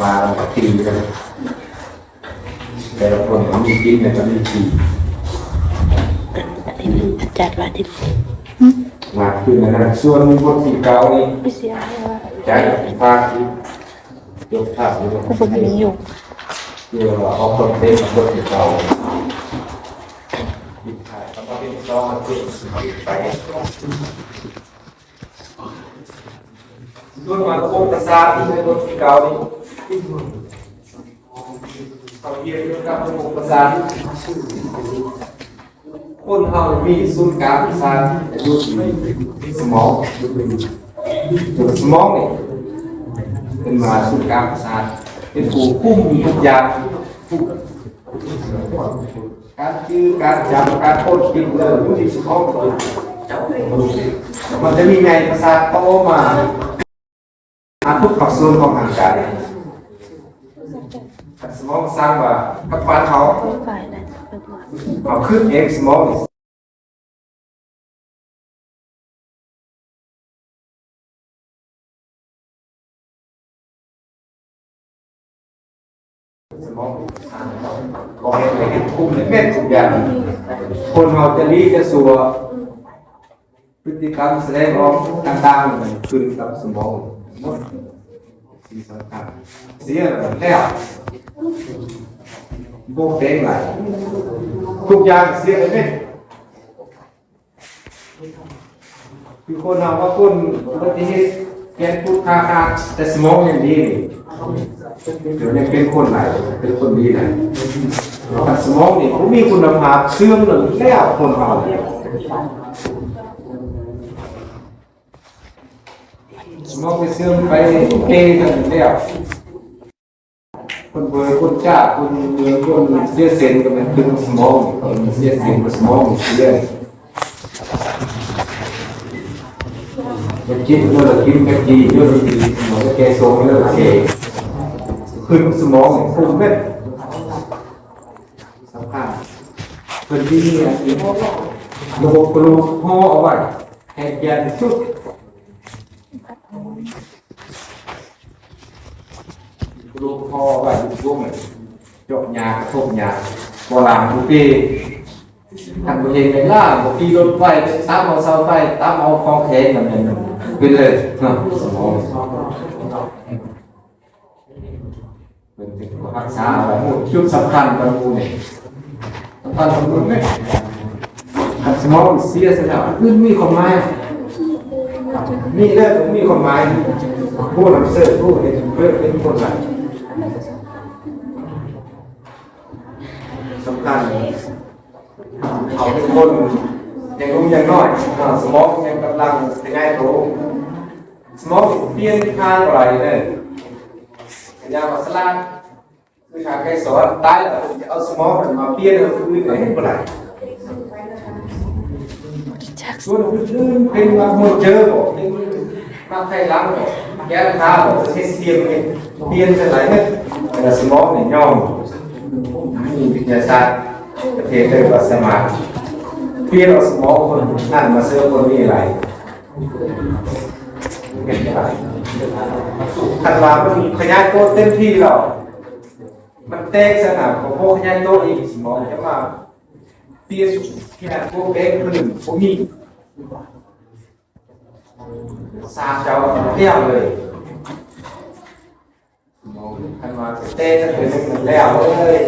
ວ່າກັນ ແຕ່ລະຄົນກໍມີກິນ ແລ້ວກໍມີຂີ່ ອັນນີ້ມັນຈັດວ່າທີ່ ມາຄືນນັ້ນ ສ່ວນບົດທີເກົ້ານີ້ ໄປເສຍໃຫ້ວ່າ ຈາກພາກທີ່ ຍົກພາບຢູ່ ກໍບໍ່ມີຢູ່ ເພື່ອວ່າອອກຄອນເທັນບົດທີເກົ້າ ຜິດພາດ ຄຳວ່າເປັນສອງ ມັນເປັນໄປ ສ່ວນມາລະບົບປະສາດທີ່ໃນບົດທີເກົ້ານີ້ ເຮົາຮຽນກ່ຽວກັບລະບົບປະສາດ ຄົນເຮົາມີສູນກາງປະສາດຢູ່ທີ່ສະໝອງ ສະໝອງນີ້ເປັນວ່າສູນກາງປະສາດ ເປັນຜູ້ຄຸມທຸກຢ່າງ ການຈື່ ການຈຳ ການຄົ້ນຄິດ ເລື່ອງຢູ່ທີ່ສະໝອງ ມັນຈະມີໃຍປະສາດຕໍ່ມາ ຫາທຸກພາກສ່ວນຂອງຮ່າງກາຍ ສະໝອງສັ່ງວ່າ ກັບບ້ານເຮົາ ເຮົາຄິດເອງ ສະໝອງ ສະໝອງ ບໍ່ເຮັດ ເຮັດຄຸມເຮັດເມັດທຸກຢ່າງ ຄົນເຮົາຈະດີຈະຊົ່ວ ພຶດຕິກຳສະແດງອອກຕ່າງໆ ມັນຂຶ້ນກັບສະໝອງໝົດ ສິ່ງສຳຄັນ ເສຍແລ້ວ ບໍ່ແປງຫຼາຍ ທຸກຢ່າງເສຍໄປເໝິດ ຄືຄົນເຮົາວ່າຄົນອຸບັດຕິເຫດ ແຂນພຸດຂາຂາດ ແຕ່ສະໝອງຍັງດີນີ້ ດຽວນີ້ເປັນຄົນຫຼາຍ ເປັນຄົນດີຫຼາຍ ຄັນສະໝອງນີ້ບໍ່ມີຄຸນນະພາບ ເສື່ອມແລ້ວ ແລ້ວຄົນເຮົາ ສະໝອງໄປເສື່ອມໄປເກກັນແລ້ວ ຄົນເບີ ຄົນຈ້າ ຄົນເມືອງ ຄົນເສຍເສັ້ນ ກໍແມ່ນເປັນສະໝອງ ຄົນເສຍເສັ້ນ ສະໝອງເສຍ ໄປກິນ ເລີກກິນ ໄປກີ່ ເລີກກີ່ ສະໝອງໄປແກ່ສົງ ເລີກແກ່ ຂຶ້ນສະໝອງ ຂຶ້ນເມັດ ສຳຄັນ ເພິ່ນມີອັນນີ້ ລະບົບກະດູກຫໍ່ເອົາໄວ້ ໃຫ້ແກ່ນທີ່ສຸດ ກະດູກຫໍ່ໄວ້ຢູ່ໂຮງ ຈົກຫຍ້າ ກະທົບຫຍ້າ ບໍ່ລ້າງບໍ່ຕີ ຄັນບໍ່ເຮັດແມ່ນລ້າງ ບໍ່ຂີ່ລົດໄຟ ຕຳເອົາເສົາໄຟ ຕຳເອົາຂອງແຂງ ນັ້ນແມ່ນເປັນເລີຍເນາະ ສະໝອງ ເພິ່ນເປັນຜູ້ຮັກສາເອົາໄວ້ ຈຸດສຳຄັນຂອງໝູ່ນີ້ ສຳຄັນຂອງໝູ່ນີ້ ຄັນສະໝອງເສຍຊະແລ້ວ ອື່ນມີຄວາມໝາຍ ມີແລ້ວບໍ່ມີຄວາມໝາຍ ຜູ້ນຳເສີດ ຜູ້ເຮັດເພິ່ນເປັນຄົນຫຼາຍ ສຳຄັນ ເຂົາເປັນຄົນຍັງໜຸ່ມຍັງນ້ອຍ ສະໝອງຍັງກຳລັງຂະຫຍາຍໂຕ ສະໝອງປ່ຽນທາງບໍ່ໄດ້ເດີ ພະຍາມວ່າສະຫຼາດ ຄືທາງໄກສອນ ຕາຍແລ້ວເພິ່ນຈະເອົາສະໝອງນັ້ນມາປ່ຽນໃຫ້ຄົນອື່ນກໍເຮັດບໍ່ໄດ້ ສ່ວນອື່ນໆ ເປັນມາໂຮເຈີບໍ່ ເປັນມາໄຂ່ຫຼັງບໍ່ ແກ້ວຕາບໍ່ ເຮັດປ່ຽນ ປ່ຽນຈັ່ງໃດເນາະ ແຕ່ສະໝອງນີ້ຍອມ ມີວິທະຍາສາດປະເທດເລີກວ່າສາມາດປ່ຽນເອົາສະໝອງຄົນນັ້ນມາເສີມຄົນນີ້ໄດ້ ຄັນວ່າມັນຂະຫຍາຍໂຕເຕັມທີ່ແລ້ວ ມັນແຕກຊະນະ ກໍບໍ່ຂະຫຍາຍໂຕອີກ ສະໝອງຈະມາປ່ຽນຂະຫຍາຍໂຕແປງພື້ນບໍ່ມີ ສາມເຈົ້າແລ້ວເລີຍ ຄັນວ່າແຕກເປັນໜຶ່ງແລ້ວເລີຍ